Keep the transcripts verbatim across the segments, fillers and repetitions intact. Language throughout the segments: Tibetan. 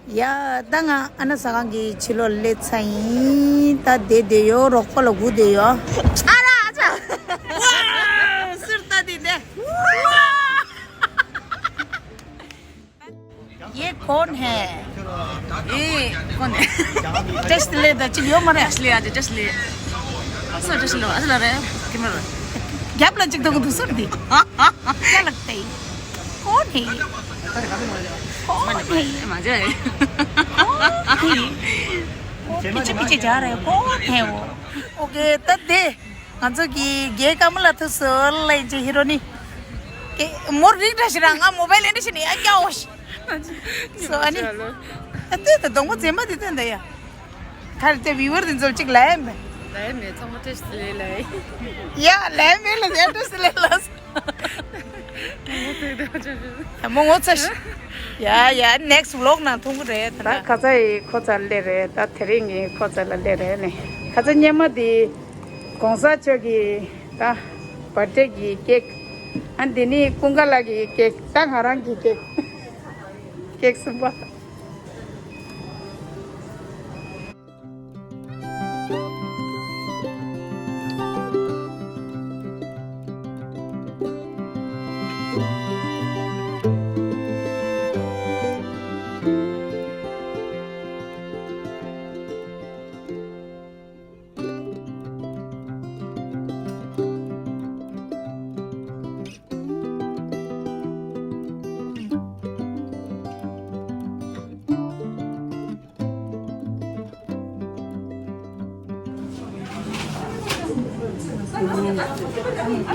ཡ། ད་ང་ཨ་ན་ཟ་ཁང་གི་ཕྱི་ལོགས་སླེབས་ཚར་ཡིན། ད་བསྡད་བསྡད་ཡོད། རོགས་པ་ལ་སྒུག་བསྡད་ཡོད། ཨ་ར་ཨ་ཅག་ཝའོ། སུར་ལྟ་དེ་འདི། ये कौन है? ये कौन है? टेस्ट ले द चिल्लियो मरे। टेस्ट ले आज, टेस्ट ले। असला टेस्ट लो, असला रे। क्या लग चिक तो को दूसर दी। क्या लगता है? कौन है ये? कौन है ये? मजा है। कौन है ये? वो पीछे पीछे जा रहे हैं। कौन है वो? ओके, तब दे। ང་ཚོ་གི་རྒྱལ་ཀ་མ་ལ་ཐུག་སོ་ལ་ཡིན་ཅི་ཧི་རོ་ནི། ཀེ་མོར་རིག་འདྲ་ཞིག་ར། ང་མོ་བའི་ལ་འདྲ་ཞིག་ནི་ཨ་ཀྱའོ་ཤི། སོ་ཨ་ནི། ཨ་ཏི་ད་གདོང་པ་མཛེས་མ་དེ་སྟོན་ད་ཡ། ཁ་རི་ཏེ་བི་ཝར་དེ་ཚོ་གཅིག་ལ་ཡ་མེ། ལ་ཡ་མེ་ཚང་མ་ཏྲེ་སི་ལེ་ལ་ཡ། ཡ་ལ་ཡ་མེ་ལ་ཡ་ཏྲེ་སི་ལེ་ལ། ཡ་མོ་ངོ་ཚ་ཤི། ཡ་ཡ་next vlog་ནང་མཐོང་གི་རེད་ད། ད་ཁ་ཚ་ཡི་ཁོ་ཚ་ལེ་རེད། ད་དེ་རིང་གི་ཁོ་ཚ་ལ་ལེ་རེད་ནི། ཁ་ཚ་སྙེ་མ་དེ། གོང་ས་མཆོག་གི་ད་བར་ཐ་ཌེ་གི་ཀེག་ཨ་འདི་ནི་ཀུན་དགའ་ལགས་ཀྱི་ཀེག་ད་ང་རང་གི་ཀེག་ཀེག་གསུམ་པ།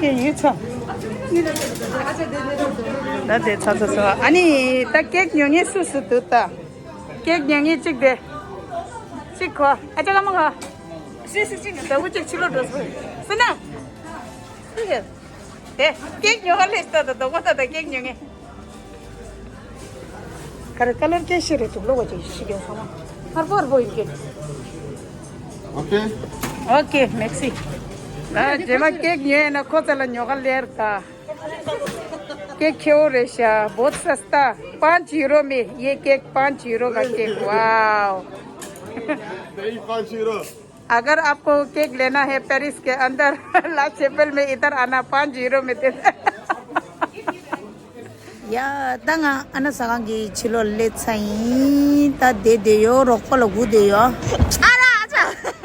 ཀེག་ཡིན་ཚ། ད་དེ་ཚ་ཚ་ཚ། ཨ་ནི་ད་ཀེག་ཉོ་ངེས་སུ་སུ་འདུག་ད། ཀེག་ཉོ་ངེས་གཅིག་དེ། གཅིག་གོ། ཨ་ཅག་ཨ་མ་གོ། སི་སི་གཅིག་ནི་ཟ་བུ་གཅིག་ཕྱི་ལོགས་འགྲོ་སོང་། སུ་ན། སུ་ཡོད། དེ་ཀེག་ཉོ་ག་ལས་ད་ད་དོ་གོ་ད་ད་ཀེག་ཉོ་ངེས། ག་རེ་ཀ་ལར་སྐད་ཤེས་རེད་འདུག་ལོ་བ་ཅིག་ཤི་གེ་སོང་། ཧར་པོ་ཧར་པོ་ཡིན་གེ། Okay. Okay, merci. ད་རྗེས་མ་ཀེག་ཉོས་ན་ཁོ་ཚ་ལ་ཉོ་ག་ལེར་ད། ཀེག་ཁེ་བོ་རེད་ཤག बहुत सस्ता। पाँच यूरो में ये केक पाँच यूरो का केक। वाओ। नहीं, पाँच यूरो। अगर आपको केक लेना है पेरिस के अंदर ला चैपल में इधर आना पाँच यूरो में दे। ཡ། ད་ང་ཨ་ན་ཟ་ཁང་གི་ཕྱི་ལོགས་སླེབས་ཚར་ཡིན། ད་བསྡད་བསྡད་ཡོད། རོགས་པ་ལ་སྒུག་བསྡད་ཡོད། ཨ་ར་ཨ་ཅག་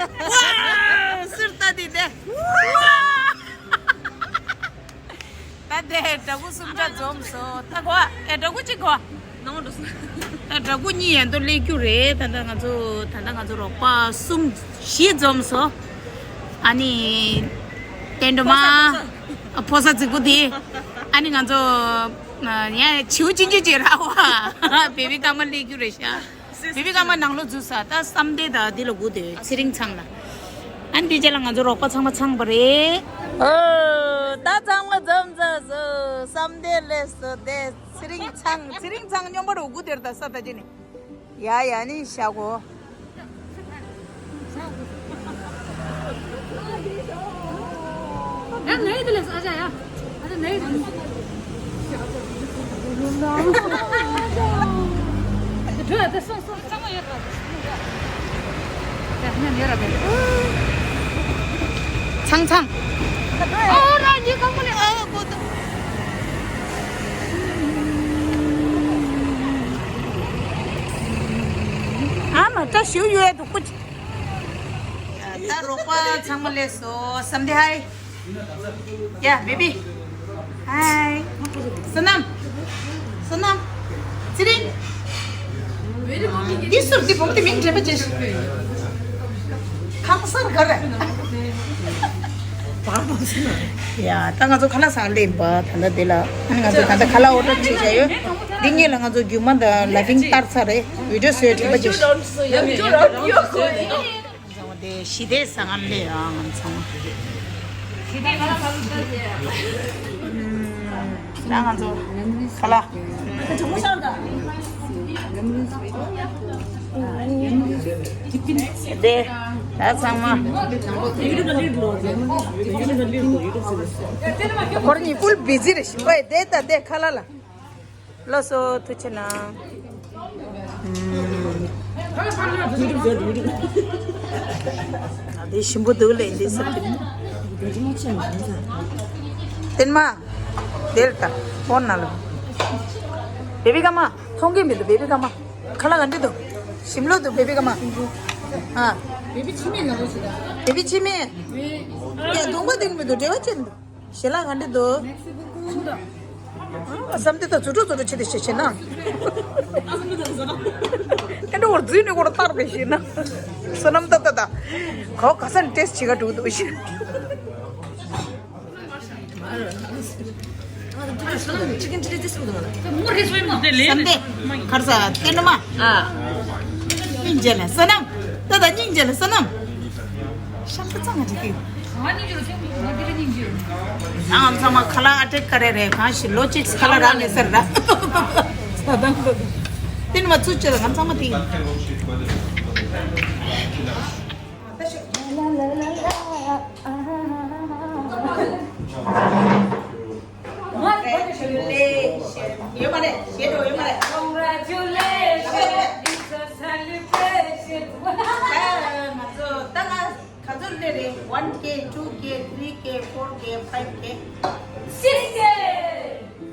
ཝའོ། སུར་ལྟ་དེ་འདི། ཝའོ། ད་དེ་འདྲ་གུ་གསུམ་ཆ་འཛོམས་སོ། ད་གོ་ཨེ་འདྲ་གུ་གཅིག་གོ། ནང་འགྲོ་སོང་། ད་འདྲ་གུ་གཉིས་ཡན་དུ་སླེབས་རྒྱུ་རེད། ད་ད་ང་ཚོ་ད་ད་ང་ཚོ་རོགས་པ་གསུམ་བཞི་འཛོམས་སོ། ཨ་ནི། ཏན་ཏོ་མ། ཕོ་ས་རྫིག་པོ་དེ། ཨ་ནི་ང་ཚོ། ཡ་བྱིའུ་ཅི་ཅི་ཅི་ར་བ། བེ་བི་ཀ་མ་སླེབས་རྒྱུ་རེད་ཤག་བེ་བི་ཀ་མ་ནང་ལོགས་འཛུལ་ས། ད་བསམ་གཏན་ད་འདི་ལ་སྒུག་བསྡད་ཡོད། ཚེ་རིང་ཚང་ལ། ཨ་ནི་འདི་རྗེས་ལ་ང་ཚོ་རོགས་པ་ཚང་མ་ཚང་པ་རེད། ཨོ། ད་ཚང་མ་འཛོམས་ཚར་སོང་། བསམ་གཏན་སླེབས་སོང་། དེ་ཚེ་རིང་ཚང་། ཚེ་རིང་ཚང་སྨྱོན་པ་རུ་སྒུག་བསྡད་ད་ས་ད་ཅི་ནི། ཡ་ཡ་ནི་ཤ་གོ། ཡ་ནའི་དེ་ལས་ཨ་ཅག་ཡ། ཨ་ཅག་ནའི་དེ་ལས། དེ་སོང་སོང་ཚང་མ་ཡོད་ར། ཡ་ནའི་ཡོད་ར་དེ། ཚང་ཚང་། ཨོ་ར་ཉི་གང་མ་ལས་ཨ་གོ་ད། ཨ་མ་ད་ཞུ་ཡོད་དུ་ཀུ། ད་རོགས་པ་ཚང་མ་སླེབས་སོང་། བསམ་གཏན་ཧའི། ཡ་བེ་བི། ཧའི། བསོད་ནམས། བསོད་ནམས། ཚེ་རིང་། འདི་ཟུར་འདི་བོང་དེ་མིང་དྲན་པ་བྱེད། ཁམས་སར་ག་རེ། ཡ་ད་ང་ཚོ་ཁ་ལག་ཟ་སླེབས་པ་ད་ལྟ་འདི་ལ། ཨ་ནི་ང་ཚོ་ད་ལྟ་ཁ་ལག་ཨོ་ཌར་བྱས་བཞག་ཡོད། འདི་གཉིས་ལ་ང་ཚོ་རྒྱུ་མ་དང་ལ་ཕིང་བསྟར་ཚར་རེད། བི་ཌིའོ་བཟོས་དྲན་པ་བྱེད། དེ་ཞི་བདེ་ས་ངམ་ལས་ཨང་ཚང་མ། ད་ང་ཚོ་ཁ་ལག་དེ་ད་ཚང་མ། ཁོ་རང་གཉིས་ཕུལ་བི་ཛི་རེད་ཤི་པ་དེ་ད་དེ་ཁ་ལག་ལ། ལགས་སོ། ཐུགས་རྗེ་གནང་། དེ་ཞིམ་པོ་འདུག་ལེ་འདི་ཟེར་གི། ཏེན་མ། དེར་ད་ཕོན་ན་ལ། བེ་བི་ཀ་མ། མཐོང་གི་མི་འདུག་བེ་བི་ཀ་མ། ཁ་ལག་ག་འདྲ་འདུག་ཞིམ་ལོ་འདུག་བེ་བི་ཀ་མ། ཨ། བེ་བི་ཕྱི་མེད་ལ་ལོ་ཞིག་ད། བེ་བི་ཕྱི་མེད། ཡ་གདོང་པ་འདུག་མི་འདུག་འབྲེལ་བ་ཅན་འདུག་ཞལ་ལག་ག་འདྲ་འདུག་བསམ་དུས་ད་ཛུ་ཀྲུ་ཛུ་ཀྲུ་བྱེད་དེ་ཞེ་ཞེ་ན། ཨེ་འདྲ་བོར་འཛུལ་ནས་བོར་བཏགས་པའི་ཞེ་ན། བསོད་ནམས་ད་ད་ད། ཁོ་ག་ས་ནས་ཏེས་བྱེད་ག་འགྲོ་འདུག་ཞེ། ཅི་ཀིན་ཅི་ལི་ཏེས་བསུ་དང་ལ། བསམ་དེ་གར་ས་ཏེ་ནུ་མ། ཨ། སྙིང་རྗེ་ལ་བསོད་ནམས། ད་ད་སྙིང་རྗེ་ལ་བསོད་ནམས། ཤམ་ཏ་ཚང་ང་ཅིག་གི། ང་ཚང་མ་ཁ་ལག་ཨ་ཏེག་ཀ་རེ་རེ་གང་ཞིག་ལོ་གཅིག་ཁ་ལག་རག་མེད་ཟེར་ར། ད་དང་ད་དང་། དེ་ནི་མ་ཚུད་ཅེས་ང་ཚང་མ་དེ་ཡིན། Congratulations. ཡོད་མ་རེད། བྱེད་འགྲོ་ཡོད་མ་རེད། Congratulations. It's a celebration. ད་ང་ཚོ་ད་ང་ག་ཚོད་སླེབས་རེད། One K, two K, three K, four K, five K, six K.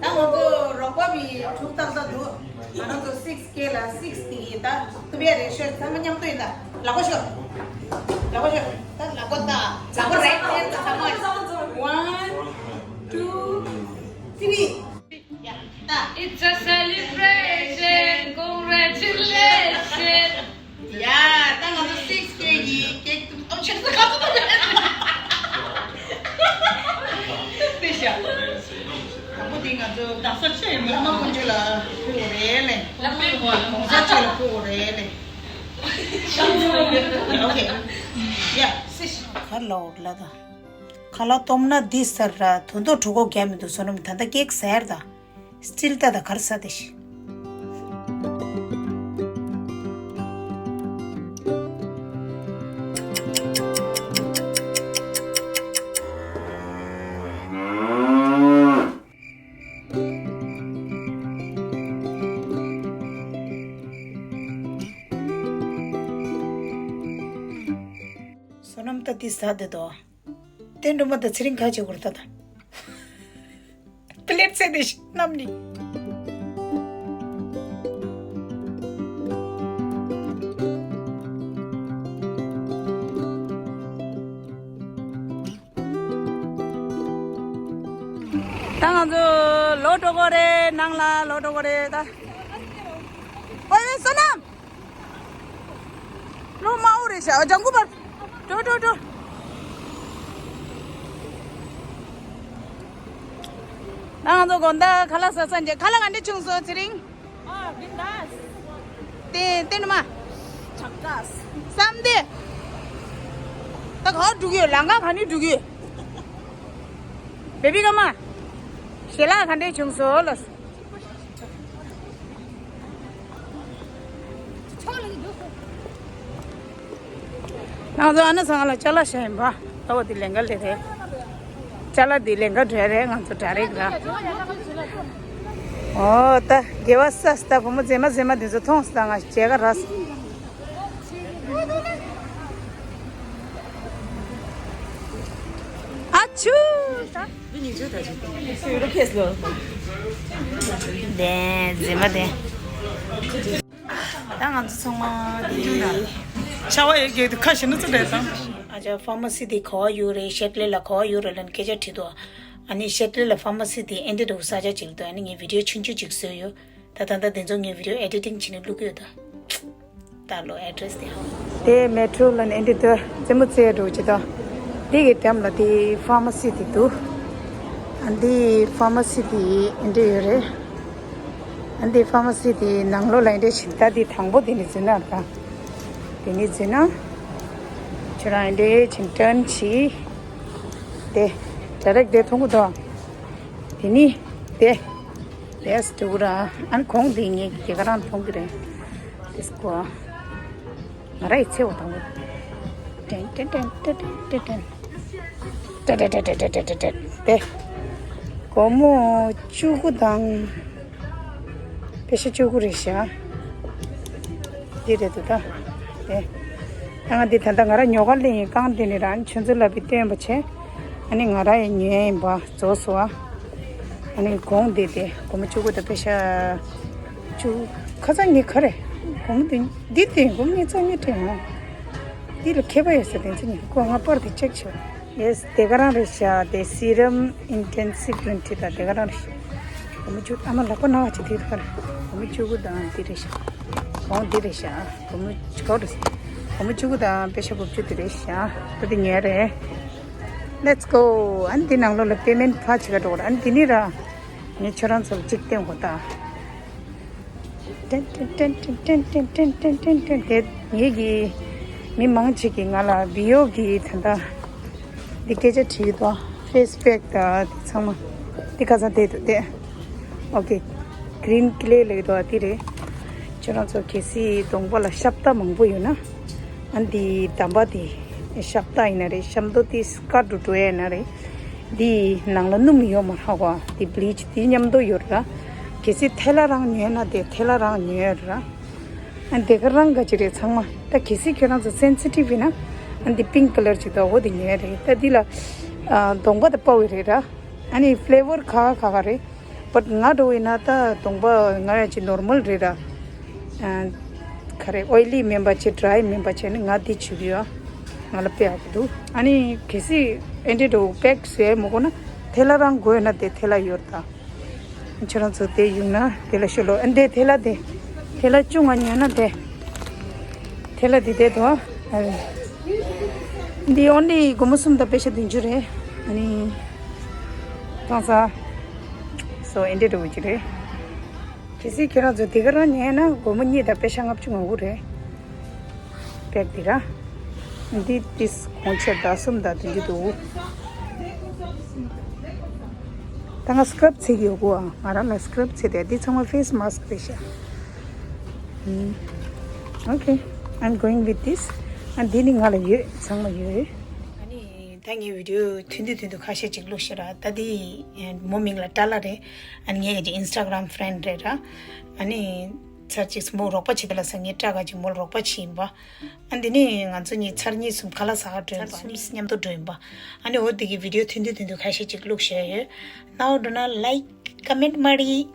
ད་ང་ཚོ་རོགས་པ་མི་དྲུག་ཏག་ཏག་འདུག་ང་རང་ཚོ་six K ལ་six K ཡིན། ད་ཐུབ་ཡ་རེད། ཤོད། ཚང་མ་མཉམ་དུ་ཡིན། ད་ལག་པ་ཤོད། ལག་པ་ཤོད། ད་ལག་པ་ད་ལག་པ་རེད་རེད། ད་ཚང་མ། One, two, three. ཡ། ད། It's a celebration. Congratulations. ཡ། ད་ང་ཚོ་six K གི་ཀེག་ཏུ་ཨོ་ཆེ་ས་ག་ཚོད་ཐུབ་ཡ་རེད། དེ་ཤ། དང་པོ་དེ་ང་ཚོ་རྡ་ས་ཆེ་བླ་མ་དཀོན་མཆོག་ལ་ཕུལ་བ་རེད་ལེ། ལ་ཕུལ་བ། གོང་ས་མཆོག་ལ་ཕུལ་བ་རེད་ལེ། ཨོ་ཁེ། ཡ། སི་ཤ། ཁ་ལོ་ལ་ད། ཁ་ལག་སྟོབས་ན་འདི་ཟེར་ར། དོན་དོ་གྲོད་ཁོག་རྒྱག་མི་འདུག་བསོད་ནམས། ད་ལྟ་ཀེག་ཟེར་ད། སི་ཊིལ་ད་ད་གར་ས་དེ་ཤི། བསོད་ནམས་ད་འདི་ཟ་དེ་དོ། ཏན་སྒྲོལ་མ་དང་ཚེ་རིང་ཁ་ཆེ་གུར་ཏ་དང་། པི་ལེ་ཊི་བཙལ་ཏེ་ཤི་གནམ་ནི། ད་ང་ཚོ་ལོག་འགྲོ་གི་རེད། ནང་ལ་ལོག་འགྲོ་གི་རེད་ད། ཨོ་ཡ་བསོད་ནམས། ལོ་མ་འོ་རེད་ཤག་ལྗང་གུ་བར། འགྲོ་འགྲོ་འགྲོ། ང་ཚོ་དགོང་དག་ཁ་ལག་ཟ་ས་འཇེ། ཁ་ལག་ག་འདྲ་བྱུང་སོང་ཚེ་རིང་། ཨ་བིན་དཱས། ཏེ་ཏེ་ནུ་མ། ཆག་ཀ་ས། བསམ་སྟེ། ད་ག་འགྲོ་གི་ཡོད། ལམ་ཁ་ག་ནས་འགྲོ་གི་ཡོད། བེ་བི་ཀ་མ། ཞལ་ལག་ག་འདྲ་བྱུང་སོང་ལ། ང་ཚོ་ཨ་ན་ཚང་ལ་ཅ་ལག་བཞག་ཡིན་པ། ད་བ་དེ་ལེན་ག་ལེ་རེད། ཅ་ལག་དེ་ལེན་ག་འགྲོ་རེད། ང་ཚོ་ཌའི་རེག་ལ། ཨོ་ད་དགེ་བ་ས་སི་ད་བུ་མོ་མཛེས་མ་མཛེས་མ་དེ་ཚོ་མཐོང་སི་ད་ང་མཇལ་ག་ར་སི། ཨ་ཆུ། དེ་མཛེས་མ་དེ། ད་ང་ཚོ་ཚང་མ་དེ་ཆར་པ་ཡོད་རྒྱུ་དེ་ཁ་ཞེ་ན་ཚོ་བསྡད་དང་། ཨ་ཅག་ཕ་མ་སི་དེ་ག་བ་ཡོད་རེད། ཤེད་ལེ་ལ་ག་བ་ཡོད་རེད་ལབ་ནས་སྐད་ཆ་དྲིས་འདུག་ཨ་ནི་ཤེད་ལེ་ལ་ཕ་མ་སི་དེ་ཨེ་འདྲ་འདྲ་བོ་ས་ཆ་ཅིག་འདུག་ཨ་ནི་ངས་བི་ཌིའོ་ཆུང་ཆུང་ཅིག་བཟོས་ཡོད། ད་ད་ལྟ་དེ་ཚོ་ངས་བི་ཌིའོ་ཨེ་ཌི་ཊིང་བྱས་ནས་བླུག་གི་ཡོད་ད། ད་ལོ་ཨེ་ཌི་རེ་སི་དེ་ཧ། དེ་མེ་ཊོ་ལ་ནི་འདི་ལྟར་རྩེད་མོ་རྩེ་འགྲོ་ཅི་ད། འདི་གི་འགྲམ་ལ་དེ་ཕ་མ་སི་དེ་འདུག་ཨ་འདི་ཕ་མ་སི་དེ་འདི་ཡོད་རེད། ཨ་འདི་ཕ་མ་སི་དེ་ནང་ལོགས་ལ་འདི་ཕྱིན། ད་འདི་དང་པོ་དེ་ནི་འཛུལ་ན་ད། དེ་ནི་འཛུལ་ན། ཁྱོད་རང་འདི་ཕྱིན་ཊརན་བྱེད། དེ་ཌའི་རེག་དེ་མཐོང་གི་འདུག་དེ་ནི་དེ། ཡེ་སི་ཌུ་ར། ཨན་གོང་དེ་ངས་དེ་ག་རང་མཐོང་གི་རེད། དེ་སྐོར། ང་ར་ཡི་ཚེ་བ་དང་པོ། ཏན་ཏན་ཏན་ཏན་ཏན་ཏན། ཏན་ཏན་ཏན་ཏན་ཏན་ཏན་ཏན། དེ། སྒོར་མོ་བཅུ་དགུ་དང་། པེ་ཤ་བཅུ་དགུ་རེད་ཤག་འདི་རེད་འདུག་ད། ཨ་ང་འདི་ད་ལྟ་ང་ར་ཉོ་ག་སླེབས་ཡིན། རྐང་འདི་ནས་རང་ཆུ་མཛོད་ལ་བི་སྟོན་པ་བྱས། ཨ་ནི་ང་ར་ཡི་ཉོས་ཡིན་པ་རྫོགས་སོང་ཨ། ཨ་ནི་གོང་འདི་དེ་སྒོར་མོ་བཅུ་དགུ་དང་པེ་ཤ་བཅུ། ཁ་ཚ་ཉི་ཁ་རེད། སྒོར་མོ་དེ་འདི་དེ་སྒོར་མོ་ཉི་ཚ་ཉི་སྤྲད་ཡང་། འདི་ལ་ཁྱད་པར་ཡོད་ས་དེ་ཚོ་ཉི་ཁོ་ང་པར་དེ་ཅེག་བྱས། ཡེས། དེ་ག་རང་རེད་ཤག་དེ་སི་རམ་ཨིན་ཊེན་སིབ་གི་རིན་ཊི་དང་དེ་ག་རང་རེད་ཤག་སྒོར་མོ་བཅུ། ཨ་མ་ལག་པ་ན་བ་ཅིག་དེ་ག་རེད། སྒོར་མོ་བཅུ་དགུ་དང་དེ་རེད་ཤག་གོང་དེ་རེད་ཤག་སྒོར་མོ་ག་རེད། སྒོར་མོ་བཅུ་དགུ་དང་པེ་ཤ་དགུ་བཅུ་དེ་རེད་ཤག་ད་དེ་ཉོས་རེད། Let's go. ཨ་ནི་དེ་ནང་ལོགས་ལ་པེ་མེན་ཕར་བྱེད་ག་འགྲོ་གི་རེད། ཨ་ནི་དེ་ནི་ར་ངས་ཁྱོད་རང་ཚོ་ལ་གཅིག་སྟོན་གོ་ད། ཏན་ཏན་ཏན་ཏན་ཏན་ཏན་ཏན་ཏན་ཏན་ཏན། དེ་ངེད་ཀྱི་མི་མང་ཅིག་གིས་ང་ལ་བི་ཡོ་གི་ད་ལྟ་འདི་སྐད་ཆ་དྲིས་འདུག་ཕེ་སི་པེག་དང་དེ་ཚང་མ་འདི་ཁ་སང་བལྟས་འདུག་སྟེ། ཨོ་ཀེ། གི་རིན་ཀི་ལེ་ལབ་འདུག་འདི་རེད། ཁྱོད་རང་ཚོ་གལ་སྲིད་གདོང་པ་ལ་ཤབ་ཏ་མང་པོ་ཡོད་ན། ཨ་འདི་འདམ་པ་དེ་ཤབ་ཏ་ཡིན་ན་རེད། ཤམ་ཏོ་དེ་སྐར་དུ་འགྲོ་ཡ་ཡིན་ན་རེད། འདི་ནང་ལ་སྣུམ་ཡོད་མ་རེད་གོ། འདི་བི་ལི་ཆི་དེ་མཉམ་དུ་ཡོད་ར། གལ་སྲིད་ཐལ་བ་རང་ཉོས་ན་དེ་ཐལ་བ་རང་ཉོས་ར། ཨ་འདི་ག་རང་ག་ཅི་རེད་ཚང་མ། ད་གལ་སྲིད་ཁྱོད་རང་ཚོ་སེན་སི་ཊིབ་ཡིན་ན་ཨ་འདི་པིང་ཀི་ཀ་ལར་ཅིག་འདུག་འོ་དེ་ཉོས་རེད། ད་འདི་ལ་ཨ་གདོང་པ་དེ་དཔའ་བོ་རེད་ར། ཨ་ནི་ཕི་ལེ་ཝར་ག་ག་ག་རེད། བཊ་ང་འདྲ་བོ་ཡིན་ན་ད་གདོང་པ་ང་ཡ་ཅིག་ནོར་མལ་རེད་ར། ཨ་ག་རེ་ཨོའི་ལི་མིན་པ་བྱས་ཌ་རའི་མིན་པ་བྱས་ནི་ང་འདི་བྱེད་ཀྱི་ཡོད། ང་ལ་དཔེ་ཡག་པོ་འདུག་ཨ་ནི་གལ་སྲིད་ཨེ་འདྲས་འདྲ་བོ་པེག་བཟོས་མ་དགོས་ན་ཐལ་བ་རང་དགོས་ན་དེ་ཐལ་བ་ཡོད་ད། ཁྱེད་རང་ཚོ་དེ་ཡོང་ན་དེ་ལ་ཤོད་ལོ། ཨ་འདི་ཐལ་བ་དེ་ཐལ་བ་བཅུ་ང་ཉོས་ན་དེ་ཐལ་བ་དེ་དེ་དོ། ཨ་འདི་ཨོན་ལི་སྒོར་མོ་གསུམ་དང་པེ་ཤ་བདུན་ཅུ་རེད། ཨ་ནི་ཐང་ས་སོ་ཨེ་འདྲས་འདྲ་བོ་ཅིག་རེད། གལ་སྲིད་ཁྱེད་རང་ཚོ་དེ་ག་རང་ཉོས་ན་སྒོར་མོ་གཉིས་དང་པེ་ཤ་ལྔ་བཅུ་ང་དགུ་རེད། པེག་འདི་ར། འདི་ཏིས་གོང་ཆེར་ཟླ་གསུམ་དང་བདུན་ཅུ་འདུག་ད་ང་སི་ཀྲབ་བྱེད་ཀྱི་ཡོད་གོ། ང་རང་ལ་སི་ཀྲབ་བྱེད་དེ་འདི་ཚང་མ་ཕེ་སི་མཱ་སི་ཀི་རེད་ཤག་ཨོ་ཁེ། I'm going with this. ཨ་འདི་ནི་ང་ལ་ཡོད། ཚང་མ་ཡོད། ཨ་ནི་ད་ངའི་བི་ཌི་ཡོ་ཐུང་དུ་ཐུང་དུ་ཁ་ཤས་ཅིག་བླུགས་ཤིག་ར། ད་འདི་མོ་མིང་ལ་ཏྲ་ལ་རེད། ཨ་ནི་ངའི་གི་ཨིན་སི་ཊ་གྷ་རམ་ཕི་རེན་ཌི་རེད་ར། ཨ་ནི་ཚར་གཅིག་མོ་རོགས་པ་བྱེད་དེ་ལ་ས་ངའི་ཏྲ་ག་ཅིག་མོ་ལ་རོགས་པ་བྱེད་ཡིན་པ། ཨ་འདི་ནི་ང་ཚོ་གཉིས་ཚར་གཉིས་གསུམ་ཁ་ལག་ཟ་ག་འགྲོ་ཡིན་པ། ཚར་གསུམ་མཉམ་དུ་འགྲོ་ཡིན་པ། ཨ་ནི་འོ་འདི་གི་བི་ཌི་ཡོ་ཐུང་དུ་ཐུང་དུ་ཁ་ཤས་ཅིག་བླུགས་བཞག་ཡོད། ནའོ་འགྲོ་ན་ལའིཀ་ཀ་མེན་ཊི་མ་རེད།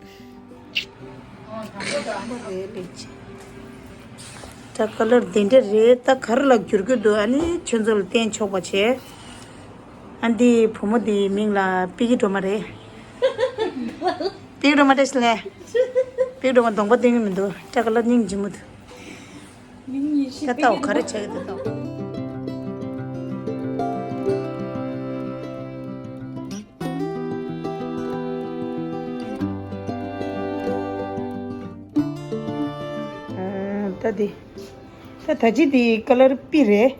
ད་ཀ་ལར་འདི་འདྲ་རེད། ད་ག་རེ་ལ་བསྒྱུར་གྱི་འདུག་ཨ་ནི་ཁྱོད་ཚོ་ལ་བསྟན་ཆོག་པ་བྱས། ཨ་འདི་བུ་མོ་འདི་མིང་ལ་པི་ཀི་སྒྲོལ་མ་རེད། པི་ཀི་སྒྲོལ་མ་བཀྲ་ཤིས་བདེ་ལེགས། པི་ཀི་སྒྲོལ་མ་གདོང་པ་སྟོན་གྱི་མི་འདུག་ཀྲ་ཀ་ལར་སྙིང་རྗེ་མོ་འདུག་མིང་ཡིན་ཤེས། ད་ལྟ་འོ་ག་རེ་བྱ་གི་འདུག་ད། ཨ་ད་འདི། ད་ད་ཅི་འདི་ཀ་ལར་པི་རེད།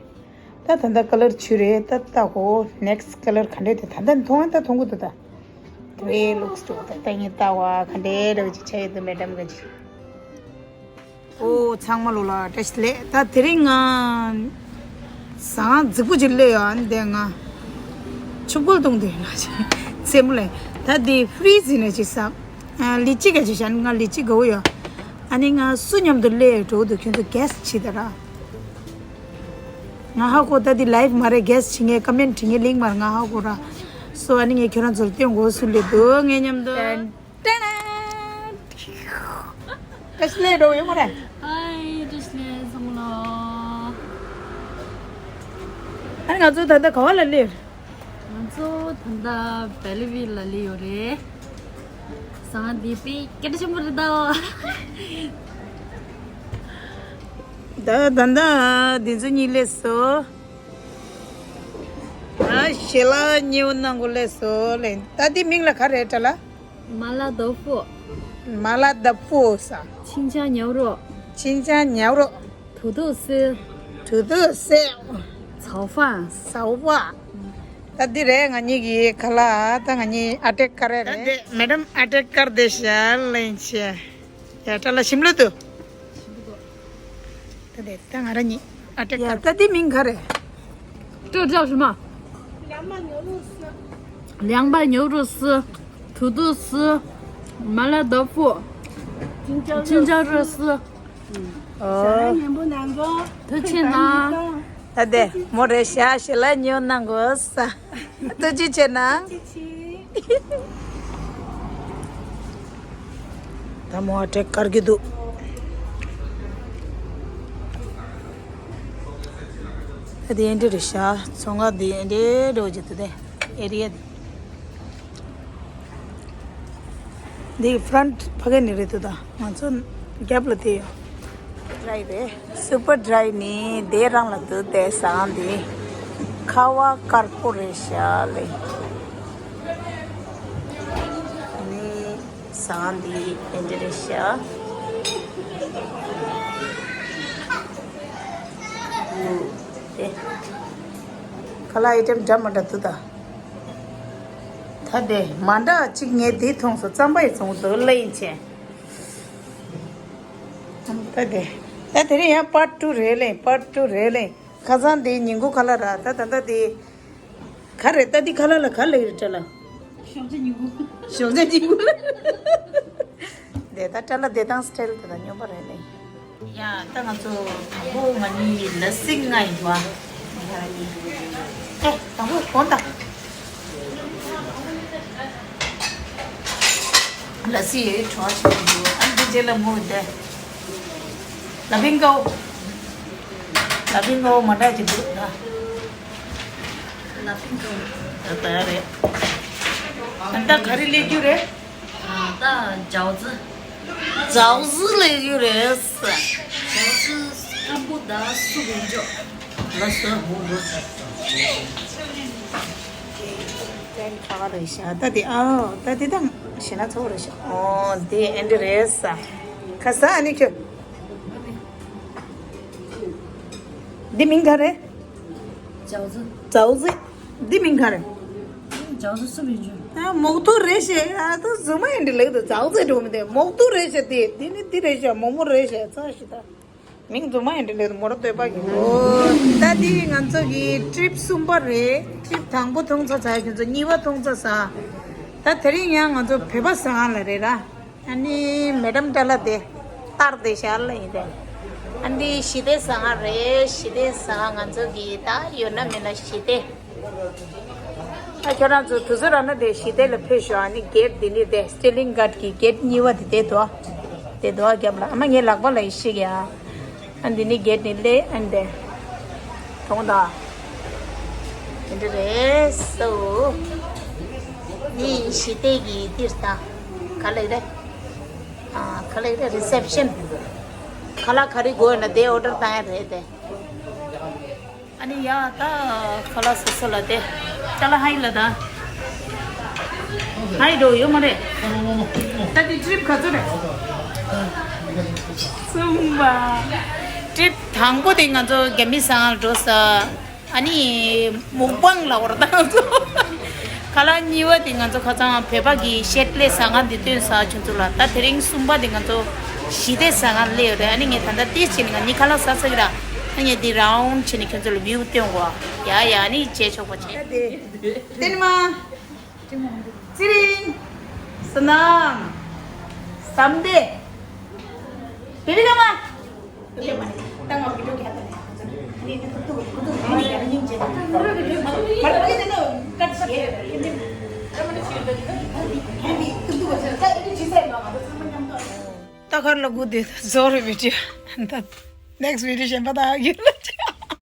ད་ད་ལྟ་ཀ་ལར་བཅུ་རེད། ད་ལྟ་གོ་ནེག་སི་ཀ་ལར་ག་འདྲས་དེ་ད་ལྟ་མཐོང་ཨ། ད་མཐོང་གི་འདུག་ད་གྲེ་ལུག་སི་འདུག་ད་ལྟ་ངས་ལྟ་བ་ག་འདྲས་འདྲ་བོ་ཅིག་ཆགས་ཡོད་འདུག་མེ་ཌམ་ག་ཅིག་ཨོ་ཚང་མ་ལོ་ལ་བཀྲ་ཤིས་བདེ་ལེགས། ད་དེ་རིང་ང་ཟངས་རྫིག་པོ་ཅིག་སླེབས་ཡོད། ཨ་ནི་དེ་ང་ཆུ་བསྐོལ་གཏོང་དུས་ན་ཅིག་རྩེད་མོ་ལེན། ད་དེ་ཕི་རི་ཛི་ཡིན་ན་ཅིག་ཟ། ལི་ཅི་ག་ཅིག་བཞག་ནི་ང་ལི་ཅི་དགའ་བོ་ཡོད། ཨ་ནི་ང་སུ་མཉམ་དུ་སླེབས་འགྲོ་འདུག་ཁྱོད་ཚོ་གེ་སི་བྱེད་ད་ར། ང་ཧ་གོ། ད་འདི་ལའིབ་མ་རེད། གེ་སི་བྱེད་མཁན་ཀ་མེན་ཊི་བྲིས་མཁན་ལིང་མ་རེད། ང་ཧ་གོ་ར། སོ་ཨ་ནི་ངས་ཁྱོད་རང་ཚོར་སྟོན་དགོས། སུ་སླེབས་འདུག་ངའི་མཉམ་དུ། ཏན་ཏན། བཀྲ་ཤིས་བདེ་ལེགས་འགྲོ་ཡོད་མ་རེད། ཧའི། བཀྲ་ཤིས་བདེ་ལེགས་ཚང་མ་ལ། ཨ་ནི་ང་ཚོ་ད་ལྟ་ག་བ་ལ་སླེབས། ང་ཚོ་ད་ལྟ་བེ་ལི་ཝི་ལ་སླེབས་ཡོད་རེད། ཟངས་འདི་དཔེ་སྐད་ཆེན་པོ་རེད་ད། ད་ད་ད་འདི་ཚོ་གཉིས་སླེབས་སོང་། ཨ་ཞལ་ལག་མཉེས་པོ་གནང་གོ་སླེབས་སོང་ལེ། ད་འདི་མིང་ལ་ག་རེ་ཏྲ་ལ།麻辣豆腐། 麻辣豆腐 ཟེར། 青椒牛肉། 青椒牛肉། 土豆丝། 土豆丝། 炒饭། 炒饭། ད་འདི་རེད་ང་གཉིས་ཀྱི་ཁ་ལག་ད་ང་གཉིས་ཨ་ཏེ་ཀར་རེད། ད་འདི་མེ་ཌམ་ཨ་ཏེ་ཀར་དེ་ཤ་ལེན་ཆེ། ཡ་ཏྲ་ལ་ཞིམ་ལོ་དུ། ད་འདི་ད་ང་ར་གཉིས་ཨ་ཏེ་ཀར། ད་འདི་མིང་ག་རེད། 这叫什么？ 凉拌牛肉丝、土豆丝、麻辣豆腐、青椒肉丝。ཞལ་ལག་ཉན་པོ་གནང་གོ། ཐུགས་རྗེ་གནང་། ད་དེ་མོ་རེད་ཤག་ཞལ་ལག་ཉོ་གནང་གོ་ས། ཐུགས་རྗེ་ཆེ་གནང་། ཐུགས་རྗེ་ཆེ། ད་མོ་ཨ་ཏྲེ་དཀར་གི་འདུག་ད་དེ་ཨེ་འདྲ་རེད་ཤག་ཚོང་ཁང་དེ་ཨེ་འདྲ་འགྲོ་རྒྱུ་དེ་དེ་ཨེ་རི་ཡ་དེ། འདི་ཕ་རན་ཕ་གི་ནས་རེད་འདུག་ད་ང་ཚོ་རྒྱབ་ལ་དེ་ཡོད། ཌ་རའི་རེད། སུ་པར་ཌ་རའི་ནི་དེ་རང་ལ་འདུག་དེ་ཟངས་འདི་ཁ་བ་དཀར་པོ་རེད་ཤག་ལེ། ནི་ཟངས་འདི་ཨེ་འདྲ་རེད་ཤག་འདི་ཁ་ལག་ཨའི་ཊེམ་འདྲ་མི་འདྲ་འདུག་ད། ད་དེ་མ་འདྲ་གཅིག་ངས་དེ་མཐོང་སོང་རྩམ་པ་ཡི་ཚོང་དུ་གླེང་ཆེ། ད་དེ་ད་དེ་རིང་ཡང་པར་ཊུ་རེད་ལེ། པར་ཊུ་རེད་ལེ། ཁ་སང་དེ་ཉིན་གུང་ཁ་ལག་ར་ད་ད་ད་དེ་ག་རེད། ད་དེ་ཁ་ལག་ལ་ག་ལེ་རེད་ལ། ཞོགས་ཇ་ཉིན་གུང་། ཞོགས་ཇ་ཉིན་གུང་ལ། དེ་ད་ཏྲ་ལ་དེ་དང་སི་ཊལ་དེ་ད་སྙོམས་པ་རེད་ལེ། ཡ་ད་ང་ཚོ་དང་པོ་ང་གཉིས་ལ་སི་ལྔ་ཡིན་པ། ཨེ་དང་པོ་གོང་ད། ལ་སི་ཡི་བྲོ་བ་ཞིག་འདུག་ཨ་འདི་རྗེས་ལ་མོ་དེ། ལ་ཕིང་ཀའོ། ལ་ཕིང་ཀའོ་མ་འདྲ་ཅིག་འདུག་ད། ལ་ཕིང་ཀའོ། ད་ད་རེད། ཨ་ད་ག་རེ་ལས་རྒྱུ་རེད། ད་ཇའོ་ཛི། ཇའོ་ཛི་ལས་རྒྱུ་རེད། ཇའོ་ཛི་སྐམ་པོ་དང་སུབ་ཡིན་ཅོག་ལ་སོ། ཏན་ཁ་བ་རེད་ཤག་ད་དེ་ཨ་ད་དེ་དང་ཞེ་ན་ཚོགས་རེད་ཤག་ཨོ་དེ་ཨེ་འདྲ་རེད་ས། ཁ་ས་ཨ་ནི་ཁྱོད། འདི་མིང་ག་རེད། ཇའོ་ཛི། ཇའོ་ཛི། འདི་མིང་ག་རེད། ཇའོ་ཛི་སུབ་ཡིན་ཅོག་ད་མོག་ཐུག་རེད་ཤག་ཨ་ད་རྫུན་མ་ཨེ་འདྲ་ལེགས་དུ་ཇའོ་ཛི་འགྲོ་མི་དེ་མོག་ཐུག་རེད་ཤག་དེ་དེ་ནི་འདི་རེད་ཤག་མོག་མོག་རེད་ཤག་ཚ་ཞིག་ད། མིང་རྫུན་མ་ཡིན་འདྲ་ལས་མོ་ར་བསྟོད་པ་ཡིན། ཨོ། ད་འདི་ང་ཚོ་གི་ཊི་རིབ་གསུམ་པ་རེད། ཊི་རིབ་དང་པོ་མཐོང་ཚ་ཚ་ཁྱོད་ཚོ་གཉིས་པ་མཐོང་ཚ་ཚ། ད་དེ་རིང་ཡང་ང་ཚོ་བོད་པ་ཟ་ཁང་ལ་རེད་ར། ཨ་ནི་མེ་ཌམ་ཏྲ་ལ་དེ་ལྟར་དེ་ཤར་ལ་ཡིན་རེད། ཨ་འདི་ཞི་བདེ་ཟ་ཁང་རེད། ཞི་བདེ་ཟ་ཁང་ང་ཚོ་གི་ད་ཡོད་ན་མེད་ན་ཞི་བདེ། ཨ་ཁྱོད་རང་ཚོ་དུས་ཚོད་རག་ན་དེ་ཞི་བདེ་ལ་ཕེབས་ཤོག་ཨ་ནི་གེ་ཊི་འདི་ནི་དེ་སི་ཊེ་ལིང་གྷ་ཊི་གི་གེ་ཊི་གཉིས་པ་དེ་དེ་དོ། དེ་དོ་རྒྱབ་ལ་ཨ་མ་ངའི་ལག་པ་ལ་ཡི་ཤིག་ཡ། ཨ་འདི་ནི་གེ་ཊི་ནི་ལེ་ཨ་འདི། གྲོང་ད། དེ་འདྲ་རེད་སོ། ནི་ཞི་བདེ་གི་འདིར་ད། ག་ལེ་རེད། ཨ་ག་ལེ་རེད་རི་སེབ་ཤན། ཁ་ལག་ག་རེ་དགོས་ན་དེ་ཨོ་ཌར་བཏང་ཡ་རེད་དེ། ཨ་ནི་ཡ་ད་ཁ་ལག་སོ་སོ་ལ་དེ། ཅ་ལག་ཧའི་ལ་ད། ཧའི་འགྲོ་ཡོད་མ་རེད། ད་དེ་ཊི་རིབ་ག་ཚོད་རེད། གསུམ་པ། ཊི་རིབ་དང་པོ་དེ་ང་ཚོ་རྒྱ་མི་ཟ་ཁང་འགྲོ་ས། ཨ་ནི་མུག་པང་ལ་བར་ད་ང་ཚོ། ཁ་ལག་གཉིས་པ་དེ་ང་ཚོ་ཁ་སང་བོད་པ་གི་ཤེད་ལས་ཟ་ཁང་འདི་སྟོན་ས་ཁྱོད་ཚོ་ལ། ད་དེ་རིང་གསུམ་པ་དེ་ང་ཚོ་ཞི་བདེ་ཟ་ཁང་སླེབས་ཡོད་རེད། ཨ་ནི་ངས་ད་ལྟ་ཏིས་བྱས་ནས་ང་གཉིས་ཁ་ལག་ཟ་ཚར་གི་ར། ཨ་ངས་འདི་རའུན་ཌི་བྱས་ནས་ཁྱོད་ཚོ་ལ་བིའུ་སྟོན་གོ། ཡ་ཡ་ཨ་ནི་བྱས་ཆོག་པ་བྱས། ཏེ་ནི་མ། ཙི་རིང་། བསོད་ནམས། བསམ་བདེ། བི་བི་ཀ་མ། ད་གར་ལ་གུ་དེ་ཟོ་རེ་བི་ཅི་ད་next video གཞན་པ་ད་ཡོད་ལ།